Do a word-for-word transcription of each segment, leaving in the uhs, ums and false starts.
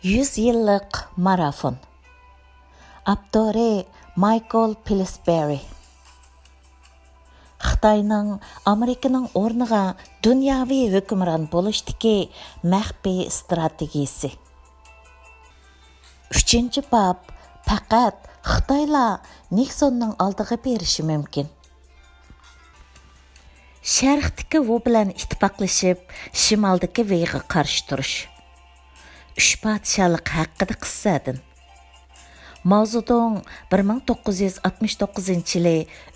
يۈز يىللىق مارافون. ئاپتورى مايكل پىلسبېرى. خىتاينىڭ ئامېرىكىنىڭ ئورنىغا دۇنياۋى ھۆكۈمران بولۇشتىكى مەخپىي ئىستراتېگىيىسى. ئۈچىنچى باب، پەقەت خىتايلا نىكسوننىڭ ئالدىغا بېرىشى مۇمكىن. شەرقتىكى ۋۇ بىلەن ئىتتىپاقلىشىپ، شىمالدىكى ۋېيغا قارشى تۇرۇش. ئۈچ پادىشاھلىق ھەققىدە قىسسەدىن. ماۋزېدۇڭ بىر مىڭ توققۇز يۈز ئاتمىش توققۇزىنچى يىلى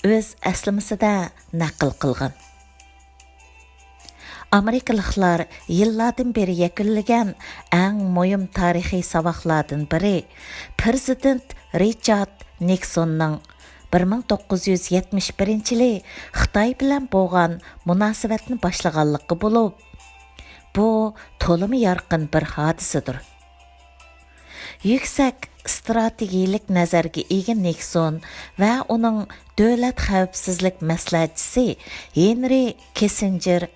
ئۆز ئەسلىمىسىدە نەقىل قىلغان. ئامېرىكىلىقلار يىللاردىن بېرى يەكۈنلىگەن ئەڭ مۇھىم تارىخىي ساۋاقلاردىن بىرى، پىرېزىدېنت رىچارد نىكسوننىڭ بىر مىڭ توققۇز يۈز يەتمىش بىرىنچى يىلى خىتاي بىلەن بولغان مۇناسىۋەتنى باشلىغانلىقى بولۇپ، بۇ تولىمۇ يارقىن بىر ھادىسىدۇر. يۈكسەك ئىستراتېگىيىلىك نەزەرگە ئىگە نىكسون ۋە ئۇنىڭ دۆلەت خەۋپسىزلىك مەسلىھەتچىسى ھېنرى كىسسىنجېر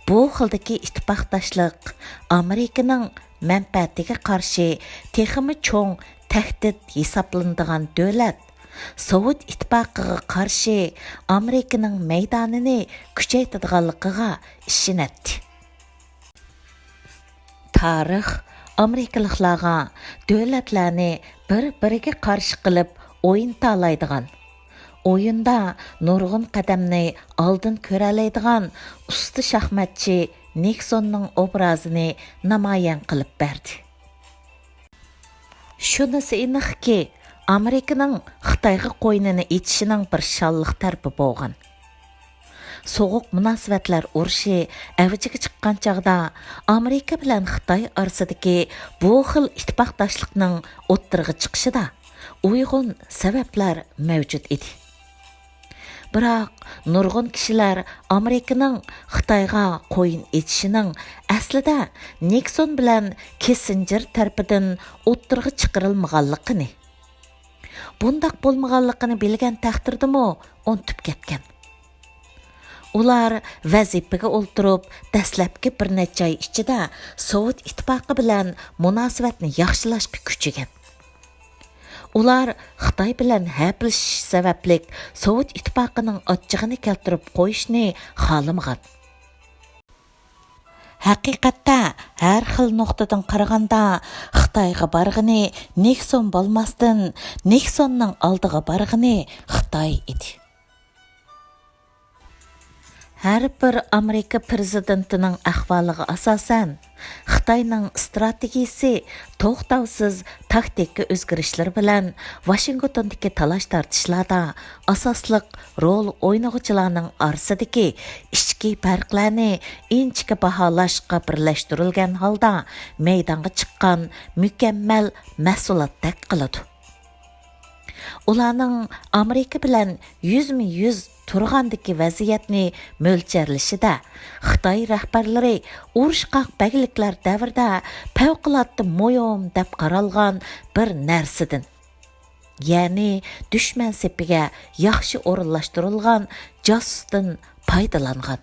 بۇ خىلدىكى ئىتتىپاقداشلىق ئامېرىكىنىڭ مەنپەئەتىگە قارشى تېخىمۇ چوڭ تەھدىت ھېسابلىنىدىغان دۆلەت، سوۋېت ئىتتىپاقىغا قارشى ئامېرىكىنىڭ مەيدانىنى كۈچەيتىدىغانلىقىغا ئىشىنەتتى. تارىخ ئامېرىكىلىقلارغا دۆلەتلەرنى بىر-بىرىگە قارشى قىلىپ ئوينىتالايدىغان، ئويۇندا نۇرغۇن قەدەمنى ئالدىن كۆرەلەيدىغان ئۇستا شاھماتچى نىكسوننىڭ ئوبرازىنى نامايان قىلىپ بەردى. شۇنىسى ئېنىقكى، ئامېرىكىنىڭ خىتايغا قوينىنى ئېچىشىنىڭ بىر شانلىق تەرىپى بولغان. سوغۇق مۇناسىۋەتلەر ئۇرۇشى ئەۋجىگە چىققان چاغدا، ئامېرىكا بىلەن خىتاي ئارىسىدىكى بۇ خىل ئىتتىپاقداشلىقنىڭ ئوتتۇرىغا چىقىشىدا ئۇيغۇن سەۋەبلەر مەۋجۇت ئىدى. بىراق، نۇرغۇن كىشىلەر ئامېرىكىنىڭ خىتايغا قويۇن ئېچىشىنىڭ ئەسلىدە نىكسون بىلەن كىسسىنجېر تەرىپىدىن ئوتتۇرىغا چىقىرىلمىغانلىقىنى، بۇنداق بولمىغانلىقىنى بىلگەن تەقدىردىمۇ ئۇنتۇپ كەتكەن. ئۇلار ۋەزىپىگە ئولتۇرۇپ، دەسلەپكى بىر نەچچە ئاي ئىچىدە سوۋېت ئىتتىپاقى بىلەن مۇناسىۋەتنى ياخشىلاشقا كۈچىگەن. ئۇلار خىتاي بىلەن ھەپىلىشىش سەۋەبلىك سوۋېت ئىتتىپاقىنىڭ ئاچچىقىنى كەلتۈرۈپ قويۇشنى خالىمىغان. ھەقىقەتتە، ھەر خىل نۇقتىدىن قارىغاندا، خىتايغا بارغىنى نىكسون بولماستىن، نىكسوننىڭ ئالدىغا بارغىنى خىتاي ئىدى. ھەر بىر ئامېرىكا پىرېزىدېنتىنىڭ ئەھۋالىغا ئاساسەن، خىتاينىڭ ئىستراتېگىيىسى توختاۋسىز تاكتىكا ئۆزگىرىشلىرى بىلەن ۋاشىنگتوندىكى تالاش-تارتىشلاردا ئاساسلىق رول ئوينىغۇچىلارنىڭ ئارىسىدىكى ئىچكى پەرقلەرنى ئىنچىكە باھالاشقا بىرلەشتۈرۈلگەن ھالدا مەيدانغا چىققان مۇكەممەل مەھسۇلاتتەك قىلىدۇ. ئۇلارنىڭ ئامېرىكا بىلەن يۈزمۇ يۈز تۇرغاندىكى ۋەزىيەتنى مۆلچەرلىشىدە، خىتاي رەھبەرلىرى ئۇرۇشقاق بەگلىكلەر دەۋرىدە پەۋقۇلئاددە مۇھىم دەپ قارالغان بىر نەرسىدىن، يەنى دۈشمەن سېپىگە ياخشى ئورۇنلاشتۇرۇلغان جاسۇستىن پايدىلانغان.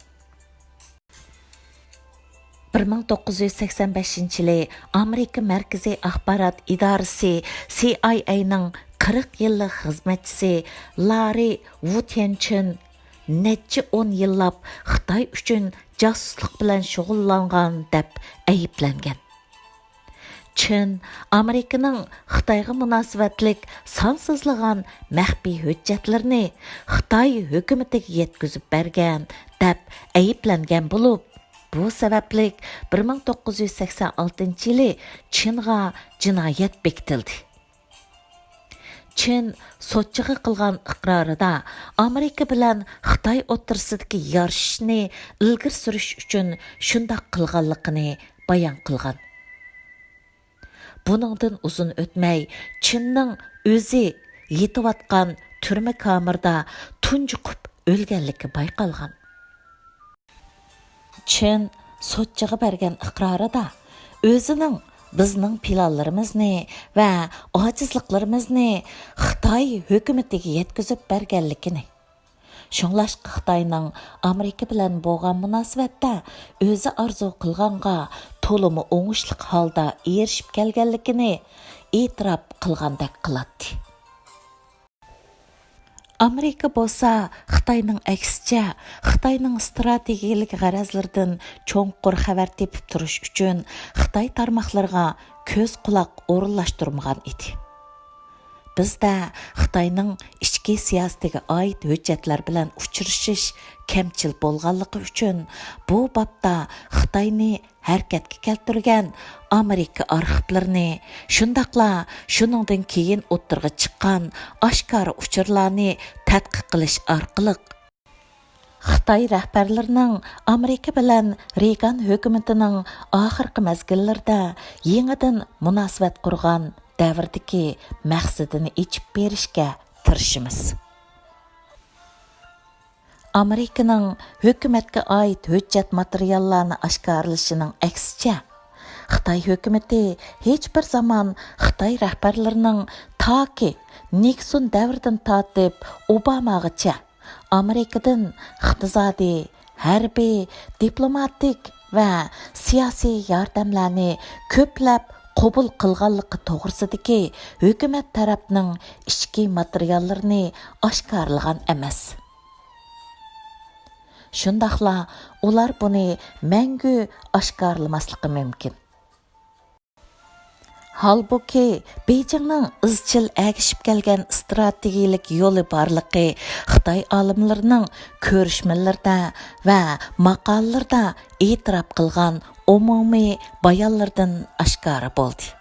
بىر مىڭ توققۇز يۈز سەكسەن بەشىنچى يىلى ئامېرىكا مەركىزىي ئاخبارات ئىدارىسى سى ئاي ئەينىڭ قىرىق يىللىق خىزمەتچىسى لاررى ۋۇ تيەنچىن نەچچە ئون يىللاپ خىتاي ئۈچۈن جاسۇسلۇق بىلەن شۇغۇللانغان دەپ ئەيىبلەنگەن. چىن ئامېرىكىنىڭ خىتايغا مۇناسىۋەتلىك سانسىزلىغان مەخپىي ھۆججەتلىرىنى خىتاي ھۆكۈمىتىگە يەتكۈزۈپ بەرگەن دەپ ئەيىبلەنگەن بولۇپ، بۇ سەۋەبلىك بىر مىڭ توققۇز يۈز سەكسەن ئالتىنچى يىلى چىنغا جىنايەت بېكىتىلدى. چىن سوتچىغا قىلغان ئىقرارىدا ئامېرىكا بىلەن خىتاي ئوتتۇرىسىدىكى يارىشىشنى ئىلگىرى سۈرۈش ئۈچۈن شۇنداق قىلغانلىقىنى بايان قىلغان. بۇنىڭدىن ئۇزۇن ئۆتمەي، چىننىڭ ئۆزى يېتىۋاتقان تۈرمە كامېرىدا تۇنجۇقۇپ ئۆلگەنلىكى بايقالغان. چىن سوتچىغا بەرگەن ئىقرارىدا ئۆزىنىڭ بىزنىڭ پىلانلىرىمىزنى ۋە ئاجىزلىقلىرىمىزنى خىتاي ھۆكۈمىتىگە يەتكۈزۈپ بەرگەنلىكىنى، شۇڭلاشقا خىتاينىڭ ئامېرىكا بىلەن بولغان مۇناسىۋەتتە ئۆزى ئارزۇ قىلغانغا تولىمۇ ئوڭۇشلۇق ھالدا ئېرىشىپ كەلگەنلىكىنى ئېتىراپ قىلغاندەك قىلاتتى. ئامېرىكا بولسا خىتاينىڭ ئەكسىچە، خىتاينىڭ ئىستراتېگىيەلىك غەرەزلىرىدىن چوڭقۇر خەۋەر تېپىپ تۇرۇش ئۈچۈن خىتاي تارماقلىرىغا كۆز-قۇلاق ئورۇنلاشتۇرمىغان ئىدى. بىزدە خىتاينىڭ ئىچكى سىياسىتىگە ئائىت ھۆججەتلەر بىلەن ئۇچرىشىش كەمچىل بولغانلىقى ئۈچۈن، بۇ بابتا خىتاينى ھەرىكەتكە كەلتۈرگەن ئامېرىكا ئارخىپلىرىنى، شۇنداقلا شۇنىڭدىن كېيىن ئوتتۇرىغا چىققان ئاشكارا ئۇچۇرلارنى تەتقىق قىلىش ئارقىلىق، خىتاي رەھبەرلىرىنىڭ ئامېرىكا بىلەن رېيگان ھۆكۈمىتىنىڭ ئاخىرقى مەزگىللىرىدە يېڭىدىن مۇناسىۋەت قۇرغان دەۋردىكى مەقسىتىنى ئېچىپ بېرىشكە تىرىشىمىز. ئامېرىكىنىڭ ھۆكۈمەتكە ئائىت ھۆججەت ماتېرىياللارنى ئاشكارىلىشىنىڭ ئەكسىچە، خىتاي ھۆكۈمىتى ھېچبىر زامان خىتاي رەھبەرلىرىنىڭ تاكى نىكسون دەۋرىدىن تارتىپ ئوباماغىچە ئامېرىكىدىن ئىقتىسادىي، ھەربىي، دىپلوماتىك ۋە سىياسىي ياردەملەرنى كۆپلەپ قوبۇل قىلغانلىقى توغرىسىدىكى ھۆكۈمەت تەرەپنىڭ ئىچكى ماتېرىياللىرىنى ئاشكارىلىغان ئەمەس. شۇنداقلا ئۇلار بۇنى مەڭگۈ ئاشكارىلىماسلىقى مۇمكىن. ھالبۇكى، بېيجىڭنىڭ ئىزچىل ئەگىشىپ كەلگەن ئىستراتېگىيەلىك يولى بارلىقى خىتاي ئالىملىرىنىڭ كۆرۈشمىلىرىدە ۋە ماقالىلىرىدە ئېتىراپ قىلغان ئومۇمىي بايانلىرىدىن ئاشكارا بولدى.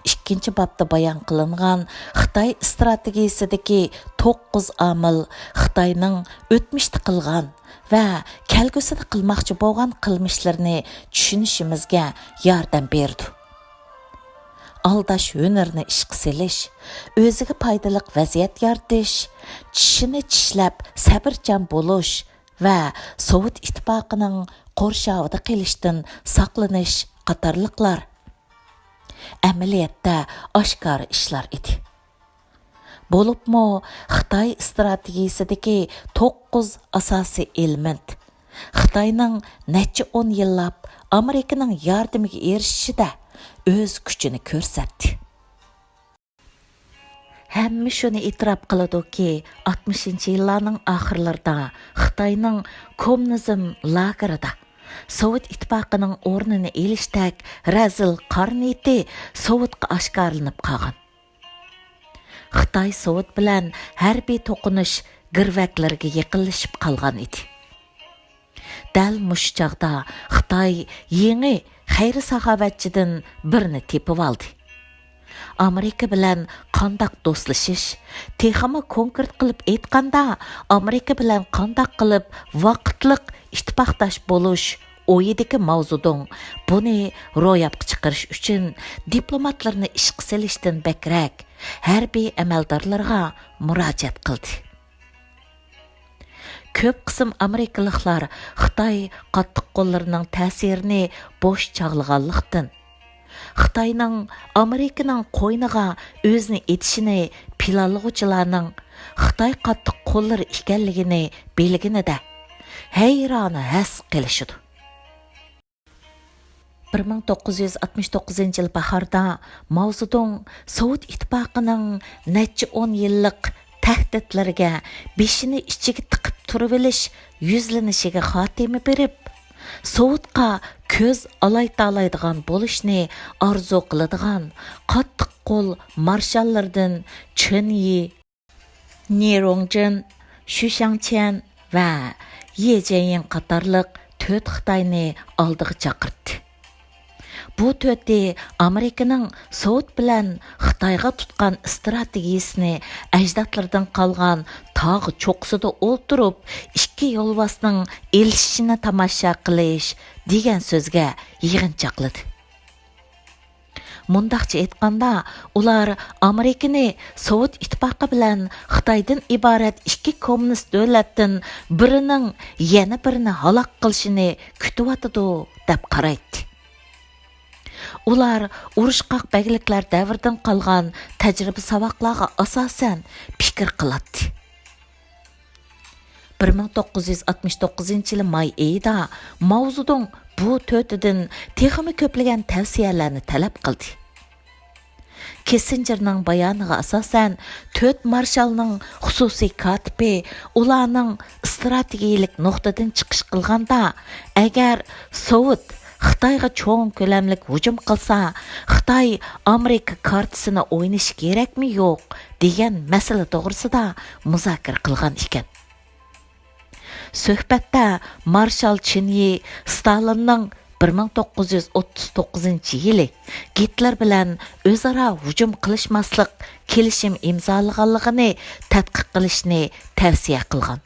ئىككىنچى بابتا بايان قىلىنغان خىتاي ئىستراتېگىيىسىدىكى توققۇز ئامىل خىتاينىڭ ئۆتمۈشتە قىلغان ۋە كەلگۈسىدە قىلماقچى بولغان قىلمىشلىرىنى چۈشىنىشىمىزگە ياردەم بېرىدۇ. ئالداش ھۈنىرىنى ئىشقا سېلىش، ئۆزىگە پايدىلىق ۋەزىيەت يارىتىش، چىشىنى چىشلەپ سەۋرچان بولۇش ۋە سوۋېت ئىتتىپاقىنىڭ قورشاۋىدا قېلىشتىن ساقلىنىش قاتارلىقلار ئەمەلىيەتتە ئاشكارا ئىشلار ئىدى. بولۇپمۇ خىتاي ئىستراتېگىيىسىدىكى توققۇز ئاساسىي ئېلېمېنت خىتاينىڭ نەچچە ئون يىللاپ ئامېرىكىنىڭ ياردىمىگە ئېرىشىشىدە ئۆز كۈچىنى كۆرسەتتى. ھەممە شۇنى ئېتىراپ قىلىدۇكى، ئاتمىشىنچى يىللارنىڭ ئاخىرلىرىدا خىتاينىڭ كوممۇنىزم لاگېرىدا سوۋېت ئىتتىپاقىنىڭ ئورنىنى ئېلىشتەك رەزىل قارا نىيىتى سوۋېتقا ئاشكارىلىنىپ قالغان. خىتاي سوۋېت بىلەن ھەربىي توقۇنۇش گىرۋەكلىرىگە يېقىنلىشىپ قالغان ئىدى. دەل مۇشۇ چاغدا خىتاي يېڭى خەير-ساخاۋەتچىدىن بىرنى تېپىۋالدى. ئامېرىكا بىلەن قانداق دوستلىشىش، تېخىمۇ كونكرېت قىلىپ ئېيتقاندا، ئامېرىكا بىلەن قانداق قىلىپ ۋاقىتلىق ئىتتىپاقداش بولۇش ئويىدىكى ماۋزېدۇڭ بۇنى روياپقا چىقىرىش ئۈچۈن دىپلوماتلىرىنى ئىشقا سېلىشتىن بەكرەك، ھەربىي ئەمەلدارلىرىغا مۇراجىئەت قىلدى. كۆپ قىسىم ئامېرىكىلىقلار خىتاي قاتتىق قوللىرىنىڭ تەسىرىنى بوش چاغلىغانلىقتىن، خىتاينىڭ ئامېرىكىنىڭ قوينىغا ئۆزىنى ئېتىشىنى پىلانلىغۇچىلارنىڭ خىتاي قاتتىق قوللىرى ئىكەنلىكىنى بىلگىنىدە، ھەيرانە ھەس قىلىشىدۇ. بىر مىڭ توققۇز يۈز ئاتمىش توققۇزىنچى يىل باھاردا ماۋزېدۇڭ سوۋېت ئىتتىپاقىنىڭ نەچچە ئون يىللىق تەھدىتلىرىگە بېشىنى ئىچىگە تىقىپ تۇرۇۋېلىش يۈزلىنىشىگە خاتىمە بېرىپ، سوۋېتقا كۆز ئالايتالايدىغان بولۇشنى ئارزۇ قىلىدىغان قاتتىق قول مارشاللىرىدىن چېن يى، نى رۇڭجېن، شۈ شاڭچيەن ۋە يې جيەنيىڭ قاتارلىق تۆت خىتاينى ئالدىغا چاقىرتتى. بۇ تۆتى ئامېرىكىنىڭ سوۋېت بىلەن خىتايغا تۇتقان ئىستراتېگىيىسىنى ئەجدادلىرىدىن قالغان تاغ چوققىسىدا ئولتۇرۇپ، ئىككى يولۋاسنىڭ ئېلىشىشىنى تاماشا قىلىش دېگەن سۆزگە يىغىنچاقلىدى. مۇنداقچە ئېيتقاندا، ئۇلار ئامېرىكىنى سوۋېت ئىتتىپاقى بىلەن خىتايدىن ئىبارەت ئىككى كوممۇنىست دۆلەتتىن بىرىنىڭ يەنە بىرىنى ھالاك قىلىشىنى كۈتۈۋاتىدۇ، دەپ قارايتتى. ئۇلار ئۇرۇشقاق بەگلىكلەر دەۋرىدىن قالغان تەجرىبە-ساۋاقلارغا ئاساسەن پىكىر قىلاتتى. بىر مىڭ توققۇز يۈز ئاتمىش توققۇزىنچى يىلى ماي ئېيىدا ماۋزېدۇڭ بۇ تۆتىدىن تېخىمۇ كۆپلىگەن تەۋسىيەلەرنى تەلەپ قىلدى. كىسسىنجېرنىڭ بايانىغا ئاساسەن، تۆت مارشالنىڭ خۇسۇسىي كاتىپى ئۇلارنىڭ ئىستراتېگىيىلىك نۇقتىدىن چىقىش قىلغاندا، ئەگەر سوۋېت خىتايغا چوڭ كۆلەملىك ھۇجۇم قىلسا، خىتاي ئامېرىكا كارتىسىنى ئوينىشى كېرەكمۇ يوق دېگەن مەسىلە توغرىسىدا مۇزاكىرە قىلغان ئىكەن. سۆھبەتتە مارشال چېن يى ستالىننىڭ بىر مىڭ توققۇز يۈز ئوتتۇز توققۇزىنچى يىلى گىتلېر بىلەن ئۆزئارا ھۇجۇم قىلىشماسلىق كېلىشىم ئىمزالىغانلىقىنى تەتقىق قىلىشنى تەۋسىيە قىلغان.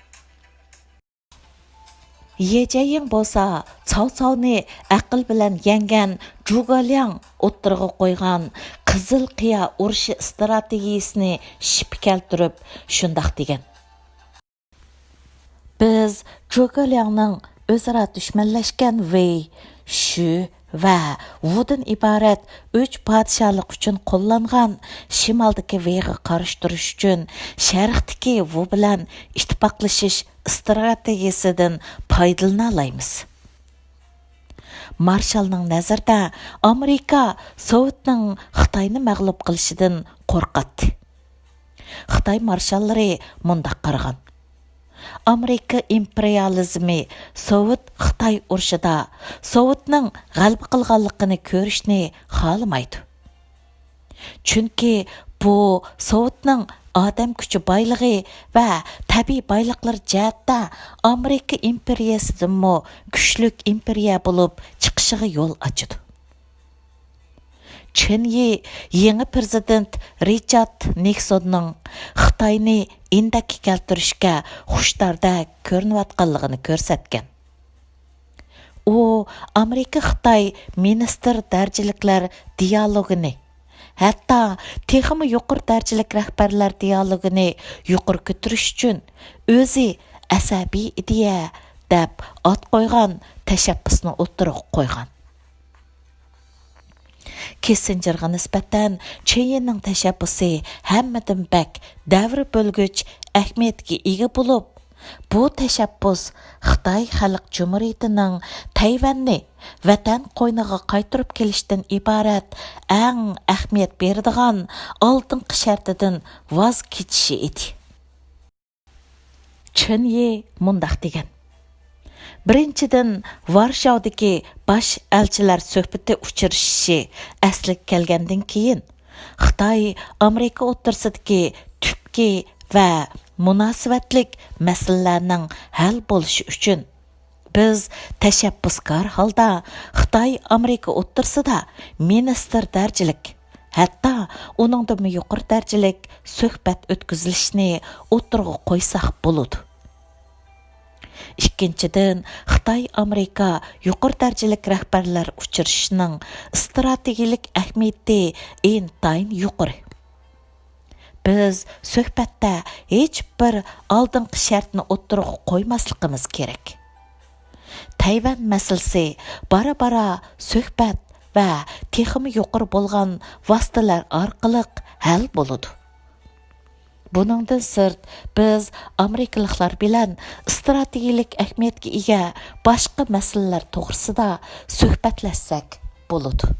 يې جيېڭ بولسا چاۋ چاۋنى ئەقىل بىلەن يەڭگەن جۇگالياڭ ئوتتۇرىغا قويغان قىزىل قىيا ئۇرۇشى ئىستراتېگىيىسىنى شىپپا كەلتۈرۈپ شۇنداق دېگەن. بىز جۇگېلياڭنىڭ ئۆزئارا دۈشمەنلەشكەن ۋېي، شۈ ۋە ۋۇدىن ئىبارەت ئۈچ پادىشاھلىق ئۈچۈن قوللانغان شىمالدىكى ۋېيغا قارشى تۇرۇش ئۈچۈن شەرقتىكى ۋۇ بىلەن ئىتتىپاقلىشىش ئىستراتېگىيىسىدىن پايدىلىنالايمىز. مارشالنىڭ نەزىرىدە، ئامېرىكا سوۋېتنىڭ خىتاينى مەغلۇپ قىلىشىدىن قورقاتتى. خىتاي مارشاللىرى مۇنداق قارىغان: ئامېرىكا ئىمپېرىيالىزمى سوۋېت خىتاي ئۇرۇشىدا سوۋېتنىڭ غەلىبە قىلغانلىقىنى كۆرۈشنى خالىمايدۇ. چۈنكى بۇ سوۋېتنىڭ ئادەم كۈچى بايلىقى ۋە تەبىئىي بايلىقلىرى جەھەتتە ئامېرىكا ئىمپېرىيەسىدىنمۇ كۈچلۈك ئىمپېرىيە بولۇپ چىقىشىغا يول ئاچىدۇ. چېن يى يېڭى پىرېزىدېنت رىچارد نىكسوننىڭ خىتاينى ئىندەككە كەلتۈرۈشكە خۇشتاردەك كۆرۈنۈۋاتقانلىقىنى كۆرسەتكەن. ئۇ ئامېرىكا-خىتاي مىنىستىر دەرىجىلىكلەر دىيالوگىنى، ھەتتا تېخىمۇ يۇقىرى دەرىجىلىك رەھبەرلەر دىيالوگىنى يۇقىرى كۆتۈرۈش ئۈچۈن ئۆزى ئەسەبىي ئىدىيە دەپ ئات قويغان تەشەببۇسنى ئوتتۇرىغا قويغان. كىسسىنجېرغا نىسبەتەن چېن يىنىڭ تەشەببۇسى ھەممىدىن بەك دەۋر بۆلگۈچ ئەھمىيەتكە ئىگە بولۇپ، بۇ تەشەببۇس خىتاي خەلق جۇمھۇرىيىتىنىڭ تەيۋەننى ۋەتەن قوينىغا قايتۇرۇپ كېلىشتىن ئىبارەت ئەڭ ئەھمىيەت بېرىدىغان ئالدىنقى شەرتىدىن ۋاز كېچىشى ئىدى. چېن يى مۇنداق دېگەن: بىرىنچىدىن، ۋارشاۋدىكى باش ئەلچىلەر سۆھبىتى ئۇچرىشىشى ئەسلىگە كەلگەندىن كېيىن، خىتاي ئامېرىكا ئوتتۇرىسىدىكى تۈپكى ۋە مۇناسىۋەتلىك مەسىلىلەرنىڭ ھەل بولۇشى ئۈچۈن، بىز تەشەببۇسكار ھالدا خىتاي ئامېرىكا ئوتتۇرىسىدا مىنىستىر دەرىجىلىك، ھەتتا ئۇنىڭدىنمۇ يۇقىرى دەرىجىلىك سۆھبەت ئۆتكۈزۈلۈشىنى ئوتتۇرىغا قويساق بولىدۇ. ئىككىنچىدىن، خىتاي ئامېرىكا يۇقىرى دەرىجىلىك رەھبەرلەر ئۇچرىشىشىنىڭ ئىستراتېگىيىلىك ئەھمىيىتى ئىنتايىن يۇقىرى. بىز سۆھبەتتە ھېچبىر ئالدىنقى شەرتنى ئوتتۇرىغا قويماسلىقىمىز كېرەك. تەيۋەن مەسىلىسى بارا-بارا سۆھبەت ۋە تېخىمۇ يۇقىرى بولغان ۋاسىتىلەر ئارقىلىق ھەل بولىدۇ. بۇنىڭدىن سىرت، بىز ئامېرىكىلىقلار بىلەن ئىستراتېگىيىلىك ئەھمىيەتكە ئىگە باشقا مەسىلىلەر توغرىسىدا سۆھبەتلەشسەك بولىدۇ.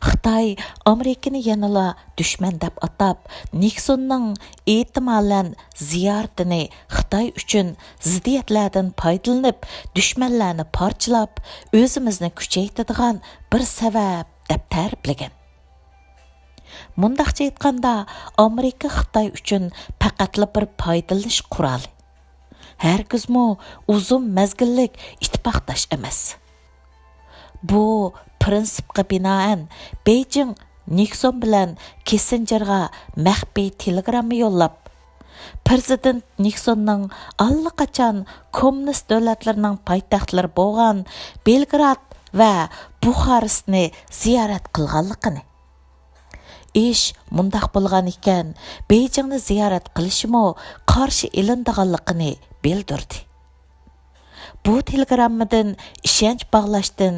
خىتاي ئامېرىكىنى يەنىلا دۈشمەن دەپ ئاتاپ، نىكسوننىڭ ئېھتىمالەن زىيارىتىنى خىتاي ئۈچۈن زىددىيەتلەردىن پايدىلىنىپ، دۈشمەنلەرنى پارچىلاپ، ئۆزىمىزنى كۈچەيتىدىغان بىر سەۋەب دەپ تەرىپلىگەن. مۇنداقچە ئېيتقاندا، ئامېرىكا خىتاي ئۈچۈن پەقەتلا بىر پايدىلىنىش قورالى، ھەرگىزمۇ ئۇزۇن مەزگىللىك ئىتتىپاقداش ئەمەس. بۇ پىرىنسىپقا بىنائەن، بېيجىڭ نىكسون بىلەن كىسسىنجېرغا مەخپىي تېلېگرامما يوللاپ، پىرېزىدېنت نىكسوننىڭ ئاللىقاچان كوممۇنىست دۆلەتلىرىنىڭ پايتەختلىرى بولغان بېلگراد ۋە بۇخارېستنى زىيارەت قىلغانلىقىنى، ئىش مۇنداق بولغان ئىكەن، بېيجىڭنى زىيارەت قىلىشىمۇ قارشى ئېلىنىدىغانلىقىنى بىلدۈردى. بۇ تېلېگراممىدىن ئىشەنچ باغلاشتىن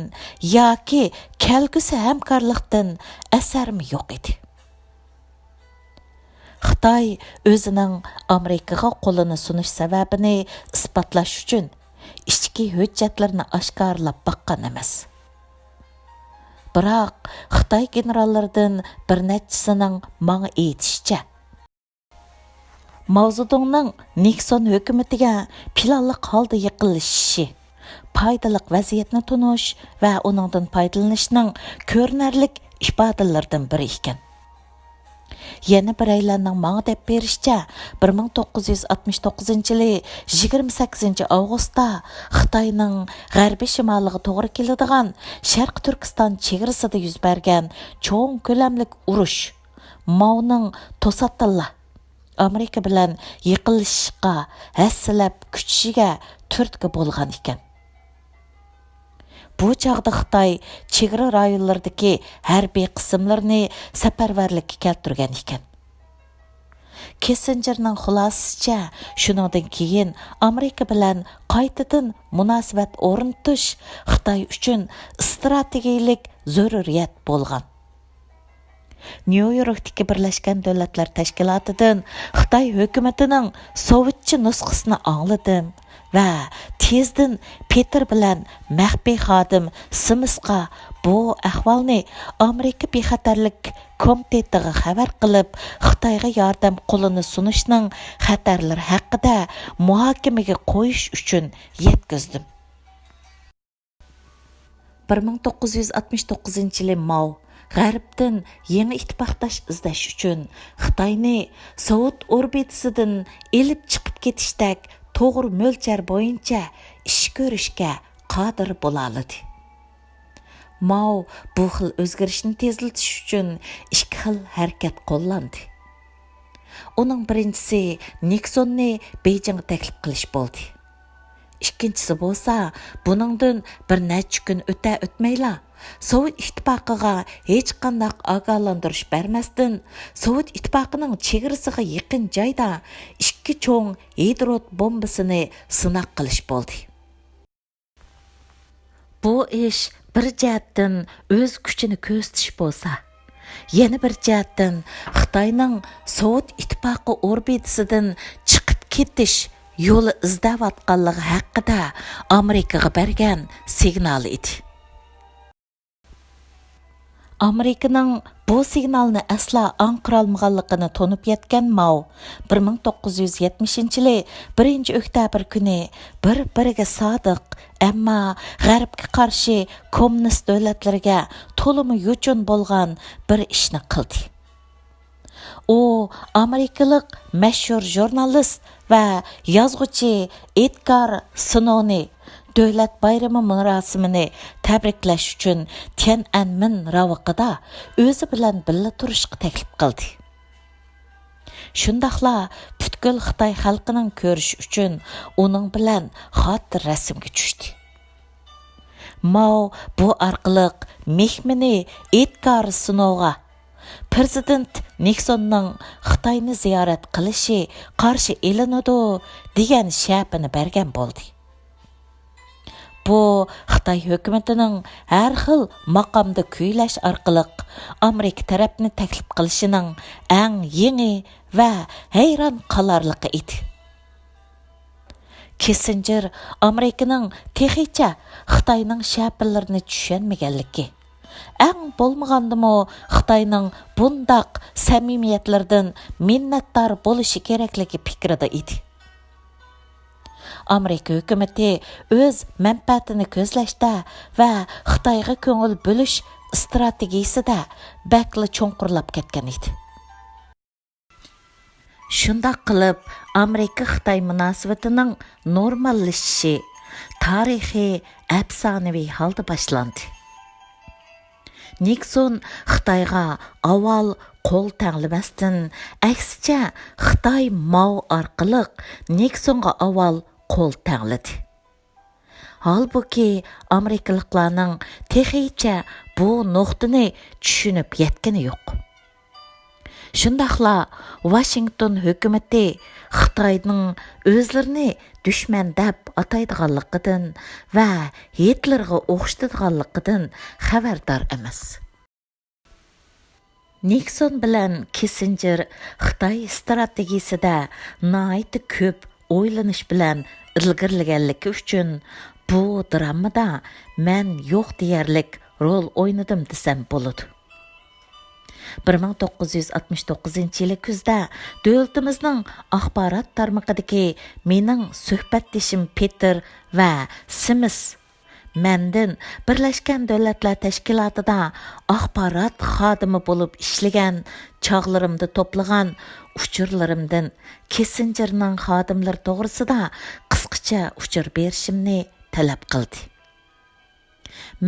ياكى كەلگۈسى ھەمكارلىقتىن ئەسەرمۇ يوق ئىدى. خىتاي ئۆزىنىڭ ئامېرىكىغا قولىنى سۇنۇش سەۋەبىنى ئىسپاتلاش ئۈچۈن ئىچكى ھۆججەتلىرىنى ئاشكارىلاپ باققان ئەمەس. بىراق، خىتاي گېنېراللىرىدىن بىر نەچچىسىنىڭ ماڭا ئېيتىشىچە، ماۋزېدۇڭنىڭ نىكسون ھۆكۈمىتىگە پىلانلىق ھالدا يېقىنلىشىشى، پايدىلىق ۋەزىيەتنى تونۇش ۋە ئۇنىڭدىن پايدىلىنىشنىڭ كۆرۈنەرلىك ئىپادىلىرىدىن بىرى ئىكەن. يەنە بىرەيلەننىڭ ماڭا دەپ بېرىشىچە، بىر مىڭ توققۇز يۈز ئاتمىش توققۇزىنچى يىلى يىگىرمە سەككىزىنچى ئاۋغۇستتا خىتاينىڭ غەربىي شىمالىغا توغرا كېلىدىغان شەرقىي تۈركىستان چېگرىسىدا يۈز بەرگەن چوڭ كۆلەملىك ئۇرۇش ماۋنىڭ توساتتىنلا ئامېرىكا بىلەن يېقىنلىشىشقا ھەسسىلەپ كۈچىشىگە تۈرتكە بولغان ئىكەن. بۇ چاغدا خىتاي چېگرا رايونلىرىدىكى ھەربىي قىسىملىرىنى سەپەرۋەرلىككە كەلتۈرگەن ئىكەن. كىسسىنجېرنىڭ خۇلاسىسىچە، شۇنىڭدىن كېيىن ئامېرىكا بىلەن قايتىدىن مۇناسىۋەت ئورنىتىش خىتاي ئۈچۈن ئىستراتېگىيەلىك زۆرۈرىيەت بولغان. نيۇ يوركتىكى بىرلەشكەن دۆلەتلەر تەشكىلاتىدىن خىتاي ھۆكۈمىتىنىڭ سوۋېتچە نۇسخىسىنى ئاڭلىدىم ۋە تېزدىن پېتېر بىلەن مەخپىي خادىم سىمىسقا بۇ ئەھۋالنى ئامېرىكا بىخەتەرلىك كومىتېتىغا خەۋەر قىلىپ، خىتايغا ياردەم قولىنى سۇنۇشنىڭ خەتەرلىرى ھەققىدە مۇھاكىمىگە قويۇش ئۈچۈن يەتكۈزدۈم. بىر مىڭ توققۇز يۈز ئاتمىش توققۇزىنچى يىلى ماۋ غەربتىن يېڭى ئىتتىپاقداش ئىزدەش ئۈچۈن خىتاينى سوۋېت ئوربىتىسىدىن ئېلىپ چىقىپ كېتىشتەك توغرا مۆلچەر بويىچە ئىش كۆرۈشكە قادىر بولالىدى. ماۋ بۇ خىل ئۆزگىرىشنى تېزلىتىش ئۈچۈن ئىككى خىل ھەرىكەت قوللاندى. ئۇنىڭ بىرىنچىسى نىكسوننى بېيجىڭغا تەكلىپ قىلىش بولدى. ئىككىنچىسى بولسا، بۇنىڭدىن بىر نەچچە كۈن ئۆتە-ئۆتمەيلا، سوۋېت ئىتتىپاقىغا ھېچقانداق ئاگاھلاندۇرۇش بەرمەستىن، سوۋېت ئىتتىپاقىنىڭ چېگرىسىغا يېقىن جايدا ئىككى چوڭ ھىدرود بومبىسىنى سىناق قىلىش بولدى. بۇ ئىش بىر جەھەتتىن ئۆز كۈچىنى كۆرسىتىش بولسا، يەنە بىر جەھەتتىن خىتاينىڭ سوۋېت ئىتتىپاقى ئوربىتىسىدىن چىقىپ كېتىش يولى ئىزدەۋاتقانلىقى ھەققىدە ئامېرىكىغا بەرگەن سىگنالى ئىدى. ئامېرىكىنىڭ بۇ سىگنالنى ئەسلا ئاڭقىرالمىغانلىقىنى تونۇپ يەتكەن ماۋ بىر مىڭ توققۇز يۈز يەتمىشىنچى يىلى بىرىنچى ئۆكتەبىر كۈنى بىر-بىرىگە سادىق، ئەمما غەربكە قارشى كوممۇنىست دۆلەتلىرىگە تولىمۇ يوچۇن بولغان بىر ئىشنى قىلدى. ئۇ ئامېرىكىلىق مەشھۇر ژۇرنالىست ۋە يازغۇچى ئېدگار سنونى دۆلەت بايرىمى مۇراسىمىنى تەبرىكلەش ئۈچۈن تيەنئەنمېن راۋىقىدا ئۆزى بىلەن بىللە تۇرۇشقا تەكلىپ قىلدى. شۇنداقلا پۈتكۈل خىتاي خەلقىنىڭ كۆرۈشى ئۈچۈن ئۇنىڭ بىلەن خاتىرە رەسىمگە چۈشتى. ماۋ بۇ ئارقىلىق مېھمىنى ئېدگار سنوغا پىرېزىدېنت نىكسوننىڭ خىتاينى زىيارەت قىلىشى قارشى ئېلىنىدۇ دېگەن شەپىنى بەرگەن بولدى. بۇ خىتاي ھۆكۈمىتىنىڭ ھەر خىل ماقامدا كۈيلەش ئارقىلىق ئامېرىكا تەرەپنى تەكلىپ قىلىشىنىڭ ئەڭ يېڭى ۋە ھەيران قالارلىقى ئىدى. كىسسىنجېر ئامېرىكىنىڭ تېخىچە خىتاينىڭ شەپىلىرىنى چۈشەنمىگەنلىكى، ئەڭ بولمىغاندىمۇ خىتاينىڭ بۇنداق سەمىمىيەتلىرىدىن مىننەتدار بولۇشى كېرەكلىكى پىكرىدە ئىدى. ئامېرىكا ھۆكۈمىتى ئۆز مەنپەئەتىنى كۆزلەشتە ۋە خىتايغا كۆڭۈل بۆلۈش ئىستراتېگىيىسىدە بەكلا چوڭقۇرلاپ كەتكەن ئىدى. شۇنداق قىلىپ، ئامېرىكا-خىتاي مۇناسىۋىتىنىڭ نورماللىشىشى تارىخىي ئەپسانىۋى ھالدا باشلاندى. نىكسون خىتايغا ئاۋۋال قول تەڭلىمەستىن، ئەكسىچە، خىتاي ماۋ ئارقىلىق نىكسونغا ئاۋۋال قول تەڭلىدى. ھالبۇكى، ئامېرىكىلىقلارنىڭ تېخىچە بۇ نۇقتىنى چۈشىنىپ يەتكىنى يوق. شۇنداقلا ۋاشىنگتون ھۆكۈمىتى خىتاينىڭ ئۆزلىرىنى دۈشمەن دەپ ئاتايدىغانلىقىدىن ۋە ھىتلېرغا ئوخشىتىدىغانلىقىدىن خەۋەردار ئەمەس. نىكسون بىلەن كىسسىنجېر خىتاي ئىستراتېگىيىسىدە ناھايىتى كۆپ ئويلىنىش بىلەن ئىلگىرىلىگەنلىكى ئۈچۈن، بۇ دراممىدا مەن يوق دېيەرلىك رول ئوينىدىم دېسەم بولىدۇ. بىر مىڭ توققۇز يۈز ئاتمىش توققۇزىنچى يىلى كۈزدە دۆلىتىمىزنىڭ ئاخبارات تارمىقىدىكى مېنىڭ سۆھبەتدىشىم پېتېر ۋە سىمىس مەندىن بىرلەشكەن دۆلەتلەر تەشكىلاتىدا ئاخبارات خادىمى بولۇپ ئىشلىگەن چاغلىرىمدا توپلىغان ئۇچۇرلىرىمدىن كىسسىنجېرنىڭ خادىملىرى توغرىسىدا قىسقىچە ئۇچۇر بېرىشىمنى تەلەپ قىلدى.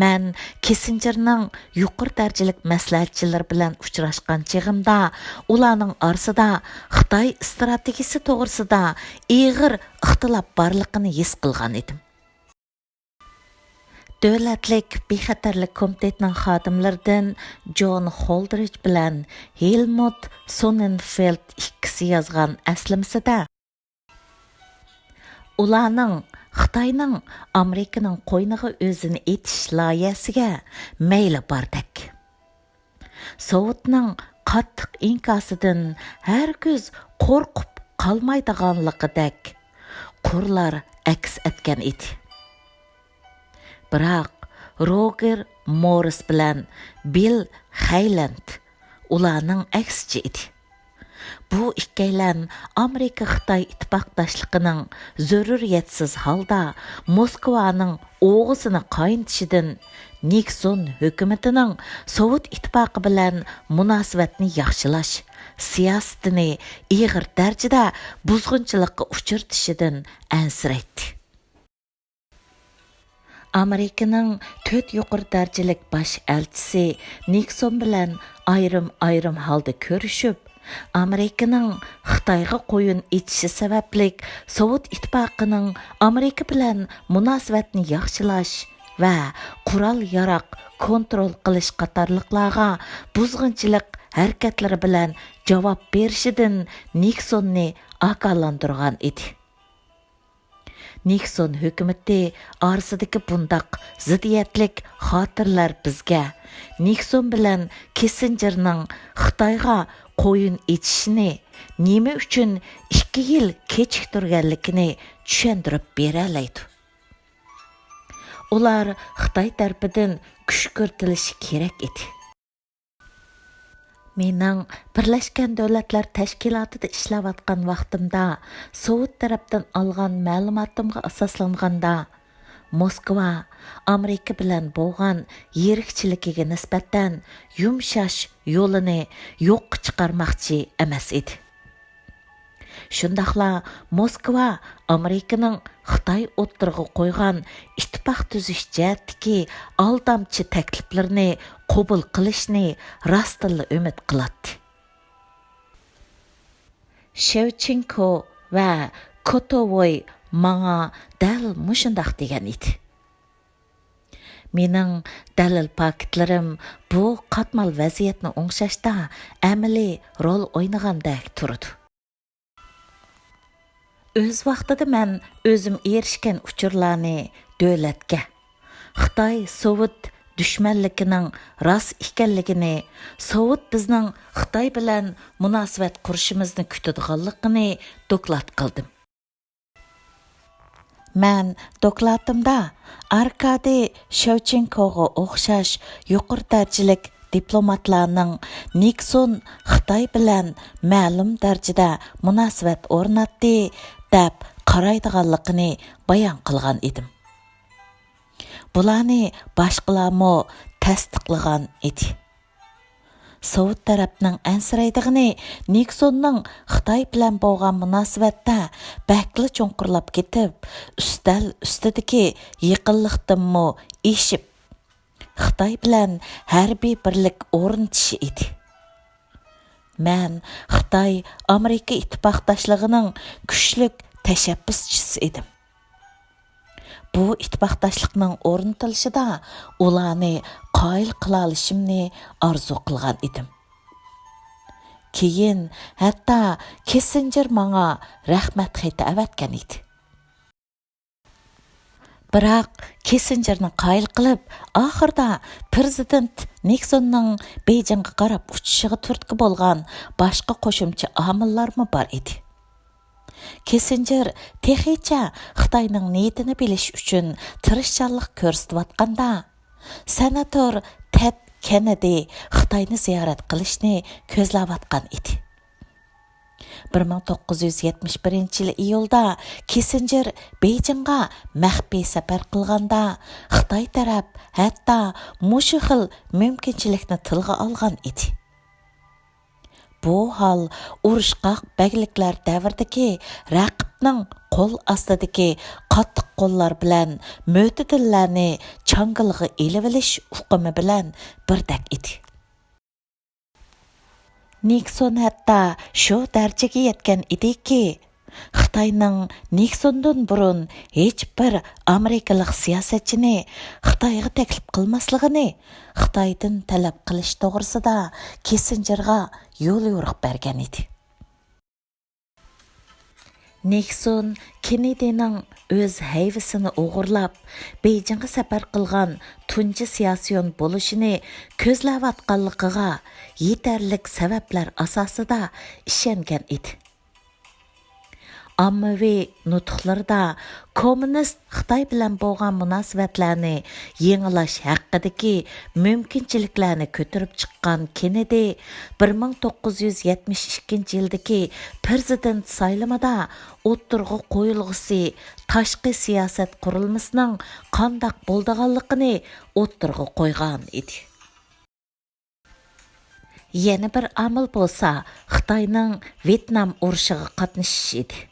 مەن كىسسىنجېرنىڭ يۇقىرى دەرىجىلىك مەسلىھەتچىلىرى بىلەن ئۇچراشقان چېغىمدا، ئۇلارنىڭ ئارىسىدا خىتاي ئىستراتېگىيىسى توغرىسىدا ئېغىر ئىختىلاپ بارلىقىنى ھېس قىلغان ئىدىم. دۆلەتلىك بىخەتەرلىك كومىتېتىنىڭ خادىملىرىدىن جون خولدرىچ بىلەن ھېلمۇت سوننېنفېلد ئىككىسى يازغان ئەسلىمىسىدە، ئۇلارنىڭ خىتاينىڭ ئامېرىكىنىڭ قوينىغا ئۆزىنى ئېتىش لايىھەسىگە مەيلى باردەك. سوۋېتنىڭ قاتتىق ئىنكاسىدىن ھەرگىز قورقۇپ قالمايدىغانلىقىدەك قۇرلار ئەكس ئەتكەن ئىدى. بىراق روگېر موررىس بىلەن بىل خەيلەند ئۇلارنىڭ ئەكسىچە ئىدى. بۇ ئىككىيلەن ئامېرىكا-خىتاي ئىتتىپاقداشلىقىنىڭ زۆرۈرىيەتسىز ھالدا موسكۋانىڭ ئوغىسىنى قاينىتىشىدىن، نىكسون ھۆكۈمىتىنىڭ سوۋېت ئىتتىپاقى بىلەن مۇناسىۋەتنى ياخشىلاش سىياسىتىنى ئېغىر دەرىجىدە بۇزغۇنچىلىققا ئۇچرىتىشىدىن ئەنسىرەيتتى. ئامېرىكىنىڭ تۆت يۇقىرى دەرىجىلىك باش ئەلچىسى نىكسون بىلەن ئايرىم-ئايرىم ھالدا كۆرۈشۈپ، ئامېرىكىنىڭ خىتايغا قويۇن ئېچىشى سەۋەبلىك سوۋېت ئىتتىپاقىنىڭ ئامېرىكا بىلەن مۇناسىۋەتنى ياخشىلاش ۋە قورال-ياراغ كونترول قىلىش قاتارلىقلارغا بۇزغۇنچىلىق ھەرىكەتلىرى بىلەن جاۋاب بېرىشىدىن نىكسوننى ئاگاھلاندۇرغان ئىدى. نىكسون ھۆكۈمىتى ئارىسىدىكى بۇنداق زىددىيەتلىك خاتىرىلەر بىزگە نىكسون بىلەن كىسسىنجېرنىڭ خىتايغا قويۇن ئېچىشىنى نېمە ئۈچۈن ئىككى يىل كېچىكتۈرگەنلىكىنى چۈشەندۈرۈپ بېرەلەيدۇ. ئۇلار خىتاي تەرىپىدىن كۈشكۈرتۈلۈشى كېرەك ئىدى. مېنىڭ بىرلەشكەن دۆلەتلەر تەشكىلاتىدا ئىشلەۋاتقان ۋاقتىمدا سوۋېت تەرەپتىن ئالغان مەلۇماتىمغا ئاساسلانغاندا، موسكۋا ئامېرىكا بىلەن بولغان يىرىكچىلىكىگە نىسبەتەن يۇمشاش يولىنى يوققا چىقارماقچى ئەمەس ئىدى. شۇنداقلا موسكۋا ئامېرىكىنىڭ خىتاي ئوتتۇرىغا قويغان ئىتتىپاق تۈزۈش جەھەتتىكى ئالدامچى تەكلىپلىرىنى قوبۇل قىلىشنى راستتىنلا ئۈمىد قىلاتتى. شېۋچېنكو ۋە كوتوۋوي ماڭا دەل مۇشۇنداق دېگەن ئىدى. مېنىڭ دەلىل پاكىتلىرىم بۇ قاتمال ۋەزىيەتنى ئوڭشاشتا ئەمەلىي رول ئوينىغاندەك تۇرىدۇ. ئۆز ۋاقتىدا مەن ئۆزۈم ئېرىشكەن ئۇچۇرلارنى دۆلەتكە، خىتاي سوۋېت دۈشمەنلىكىنىڭ راست ئىكەنلىكىنى، سوۋېت بىزنىڭ خىتاي بىلەن مۇناسىۋەت قۇرۇشىمىزنى كۈتىدىغانلىقىنى دوكلات قىلدىم. مەن دوكلاتىمدا ئاركادىي شېۋچېنكوغا ئوخشاش يۇقىرى دەرىجىلىك دىپلوماتلارنىڭ نىكسون خىتاي بىلەن مەلۇم دەرىجىدە مۇناسىۋەت ئورناتتى، دەپ قارايدىغانلىقىنى بايان قىلغان ئىدىم. بۇلارنى باشقىلارمۇ تەستىقلىغان ئىدى. سوۋېت تەرەپنىڭ ئەنسىرەيدىغىنى نىكسوننىڭ خىتاي بىلەن بولغان مۇناسىۋەتتە بەكلا چوڭقۇرلاپ كېتىپ، ئۈستەل ئۈستىدىكى يېقىنلىقتىنمۇ ئېشىپ، خىتاي بىلەن ھەربىي بىرلىك ئورنىتىشى ئىدى. مەن خىتاي-ئامېرىكا ئىتتىپاقداشلىقىنىڭ كۈچلۈك تەشەببۇسچىسى ئىدىم. بۇ ئىتتىپاقداشلىقنىڭ ئورنىتىلىشىدا ئۇلارنى قايىل قىلالىشىمنى ئارزۇ قىلغان ئىدىم. كېيىن ھەتتا كىسسىنجېر ماڭا رەھمەت خېتى ئەۋەتكەن ئىدى. بىراق كىسسىنجېرنى قايىل قىلىپ، ئاخىرىدا پىرېزىدېنت نىكسوننىڭ بېيجىڭغا قاراپ ئۇچۇشىغا تۈرتكە بولغان باشقا قوشۇمچە ئامىللارمۇ بار ئىدى. كىسسىنجېر تېخىچە خىتاينىڭ نىيىتىنى بىلىش ئۈچۈن تىرىشچانلىق كۆرسىتىۋاتقاندا، سېناتور تېد كېننېدى خىتاينى زىيارەت قىلىشنى كۆزلەۋاتقان ئىدى. بىر مىڭ توققۇز يۈز يەتمىش بىرىنچى يىلى ئىيۇلدا كىسسىنجېر بېيجىڭغا مەخپىي سەپەر قىلغاندا، خىتاي تەرەپ ھەتتا مۇشۇ خىل مۇمكىنچىلىكنى تىلغا ئالغان ئىدى. بۇ ھال ئۇرۇشقاق بەگلىكلەر دەۋرىدىكى رەقىبنىڭ قول ئاستىدىكى قاتتىق قوللار بىلەن مۆتىدىللەرنى چاڭگىلىغا ئېلىۋېلىش ئۇقۇمى بىلەن بىردەك ئىدى. نىكسون ھەتتا شۇ دەرىجىگە يەتكەن ئىدىكى، خىتاينىڭ نىكسوندىن بۇرۇن ھېچبىر ئامېرىكىلىق سىياسەتچىنى خىتايغا تەكلىپ قىلماسلىقىنى خىتايدىن تەلەپ قىلىش توغرىسىدا كىسسىنجېرغا يوليورۇق بەرگەن ئىدى. نىكسون كېننېدىنىڭ ئۆز ھەيۋىسىنى ئوغرىلاپ، بېيجىڭغا سەپەر قىلغان تۇنجى سىياسىيون بولۇشىنى كۆزلەۋاتقانلىقىغا يېتەرلىك سەۋەبلەر ئاساسىدا ئىشەنگەن ئىدى. ئاممىۋى نۇتۇقلىرىدا كوممۇنىست خىتاي بىلەن بولغان مۇناسىۋەتلەرنى يېڭىلاش ھەققىدىكى مۇمكىنچىلىكلەرنى كۆتۈرۈپ چىققان كېننېدى بىر مىڭ توققۇز يۈز يەتمىش ئىككىنچى يىلدىكى پىرېزىدېنت سايلىمىدا ئوتتۇرىغا قويۇلغۇسى تاشقى سىياسەت قۇرۇلمىسىنىڭ قانداق بولىدىغانلىقىنى ئوتتۇرىغا قويغان ئىدى. يەنە بىر ئامىل بولسا خىتاينىڭ ۋيېتنام ئۇرۇشىغا قاتنىشىشى ئىدى.